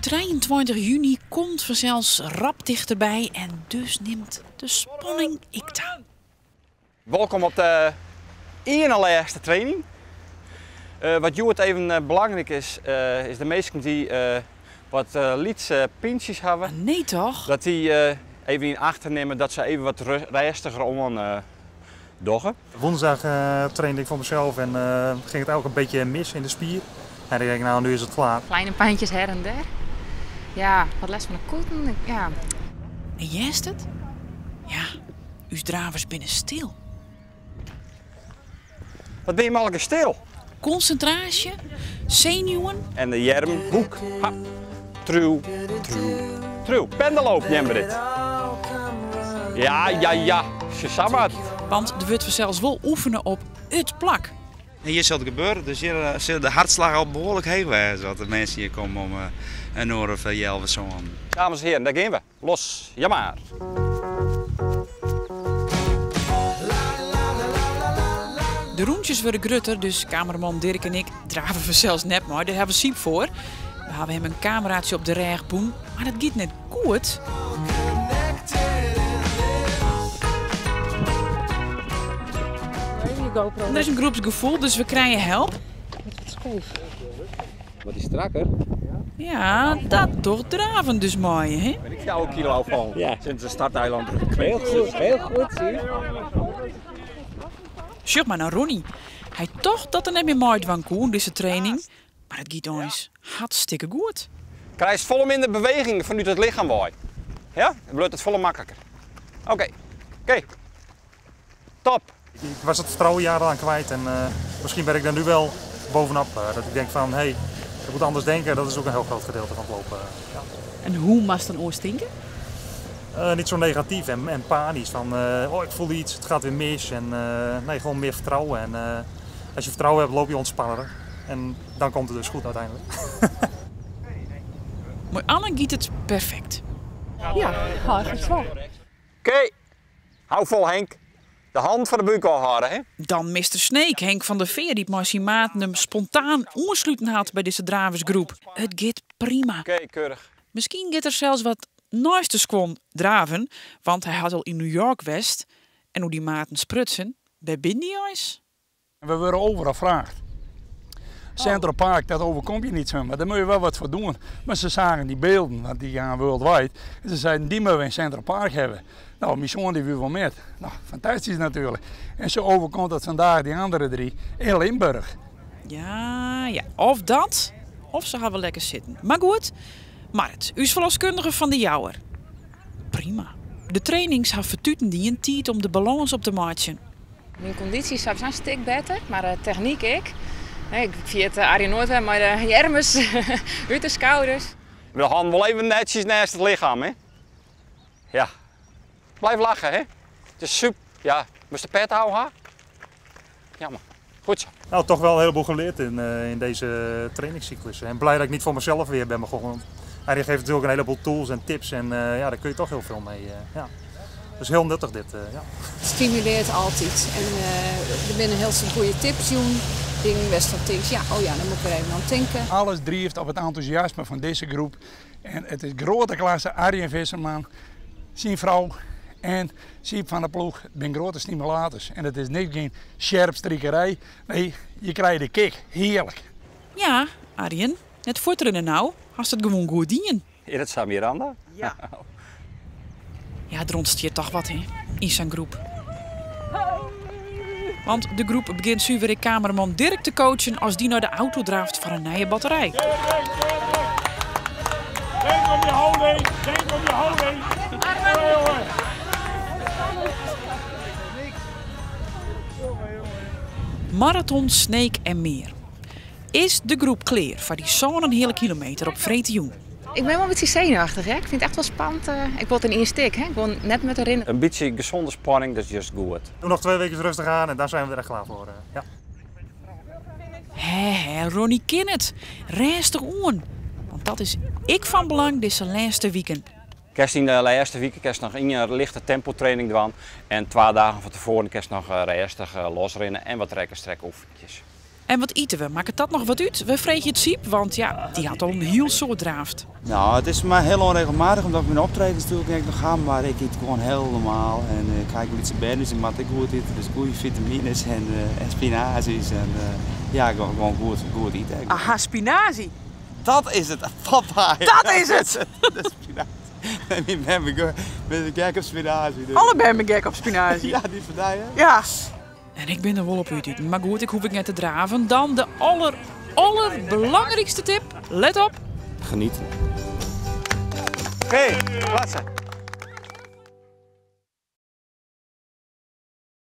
23 juny komt fansels rap tichterby en dus nimt de spanning ek ta. Wolkom op de ien-na-lêste training. Wat hjoed even belangryk is, is de minsken dy't wat lytse pyntsjes hawwe. Nee toch? Dat dy even yn acht nimme dat se even wat rêstiger oan dogge. Woensdag trainde ik voor mezelf en ging het eigenlijk een beetje mis in de spier. En ik denk, nou, nu is het klaar. Kleine pijntjes her en der. Ja, wat lêst fan de kûten. Ja. En hearst it? Ja, ús dravers binne stil. Wat binne jim allegear stil? Konsintraasje, senuwen. En de earm, hoek, hap, triuw, triuw, triuw. Pendelloop neame we dit. Ja, ja, ja, sa moat it. Want der wurdt fansels wol oefene op it plak. En hjir sil it gebeure, dus hjir sil de hartslach al behoarlik heech wêze as de minsken hjir komme om in oere of healwei sânen. Dames en hearen, dêr gean we. Los, ja mar. De rûntsjes wurde grutter, dus kameraman Dirk en ik drave fansels net mei. Dêr hawwe we Syb foar. We hawwe him in kameraatsje op de rêch bûn, mar dat giet net goed. Der is in groepsgefoel, dus we krije help. Wat is strakker? Ja, dat docht draven dus mei, hè? Ben ik 4 kilo fan. Ja. Sinds de starteiland. Heel goed, heel goed, zie. Sjoch mar nei Ronnie. Hy tocht dat er net mear meidwaan koe oan dizze training, mar it giet eins hartstikke goed. Krijst folle minder beweging fanút it lichem wei. Ja, dan bliuwt it folle makliker. Oké, oké. Top. Ik was het vertrouwen jarenlang kwijt en misschien ben ik daar nu wel bovenop. Dat ik denk van, hey, ik moet anders denken. Dat is ook een heel groot gedeelte van het lopen. Ja. En hoe moatst dan oars tinke? Niet zo negatief en panisch. Van, oh, ik voel iets, het gaat weer mis. En, nee, gewoon meer vertrouwen. En als je vertrouwen hebt, loop je ontspannender. En dan komt het dus goed uiteindelijk. Mei Anne giet it perfekt. Ja, eigenlijk wel. Oké, hou vol Henk. De hand foar de búk ôfhâlde, hè? Dan Mister Sneek, Henk van der Veer, dy't mei syn maten him spontaan oansluten hat by dizze draversgroep. It giet prima. Oké, keurich. Miskien giet er sels wat neist de skuon draven, want hy hat al yn New York west en oer dy maten sprutsen. Wêr binne dy eins? We wurde overal fraagd. Central Park, dat overkomt je niet zomaar. Daar moet je wel wat voor doen. Maar ze zagen die beelden, want die gaan worldwide. En ze zeiden, die moeten we in Central Park hebben. Nou, mijn zoon die wil wel met. Nou, fantastisch natuurlijk. En zo overkomt dat vandaag die andere drie in Limburg. Ja, ja. Of dat, of ze hawwe lekker sitten. Mar goed, Marit, ús ferloskundige fan de Jouwer. Prima. De trainings hawwe fertuten dien, tiid om de balâns op te meitsjen. Myn kondysje is sa'n stik better, mar de technyk ek. Ik ferjit Arjen noait wer mei de earms út de skouders. De hannen wol even netsjes neist it lichem, hè? Ja. Blijf lachen, hè? It is super. Ja, moest de pet houden, ha? Jammer. Goed zo. Nou, toch wel een heleboel geleerd in deze trainingscyclus. En blij dat ik niet voor mezelf weer ben begonnen. Want hij geeft natuurlijk een heleboel tools en tips en ja, daar kun je toch heel veel mee. Ja. Dus heel nuttig dit. Ja. Het stimuleert altijd. En er binne heel veel goede tips doen. Dingen best van tips. Ja, oh ja, dan moet ik er even aan denken. Alles drijft op het enthousiasme van deze groep. En het is grote klasse, Arjen Visserman, zijn vrouw en Siep van der Ploeg zijn grote stimulators. En het is niet geen scherpstriekerij. Nee, je krijgt de kick. Heerlijk. Ja, Arjen, net fuortrinne nou, hast it gewoan goed dien. Is dat sa, Miranda? Ja. Ja, der ûntstiet toch wat, hè, yn sa'n groep. Want de groep begjint suver ek kameraman Dirk te coachen as dy nei de auto draaft foar in nije batterij. Denk om je houding, denk om je houding. Marathon, Sneek en mear. Is de groep klear foar dy 7,5 kilometer op freedtejûn? Ik ben wel een beetje zenuwachtig, hè? Ik vind het echt wel spannend. Ik word in één stik, hè? Ik wil net met erin. Een beetje gezonde spanning, dat is juist goed. Doe nog 2 weken rustig aan en dan zijn we er echt klaar voor. Ja. Hè, hè, Ronnie kin it. Rêstich oan. Want dat is ek fan belang dizze lêste wiken. Kinst yn de lêste wike kinst noch ien lichte tempotraining dwaan en 2 dagen fan tefoaren kinst noch rêstich losrinne en wat rek- en strekoefeningsjes. En wat ite we? Makket dat noch wat út? We freegje it Syb, want ja, dy hat al in hiel soad draafd. Nou, it is foar my hiel ûnregelmatich, omdat ik myn optredens natuerlik ek noch ha, mar ik yt gewoan hiel normaal. En ik ha ek lytse bern, dus ik moat ek goed ite. Dus goede fitamines en, en spinazies en ja, gewoan goed, goed ite. Aha, spinazie. Dat is it, papa. Dat is it! De spinazie. Myn bern binne gek op spinazie. Dus. Alle bern binne gek op spinazie. Ja, dy fan dy, hè? Ja. En ik bin der wol op út iten. Mar goed, ik hoech ek net te draven. Dan de aller, allerbelangrykste tip. Let op. Geniet. Oké, klasse.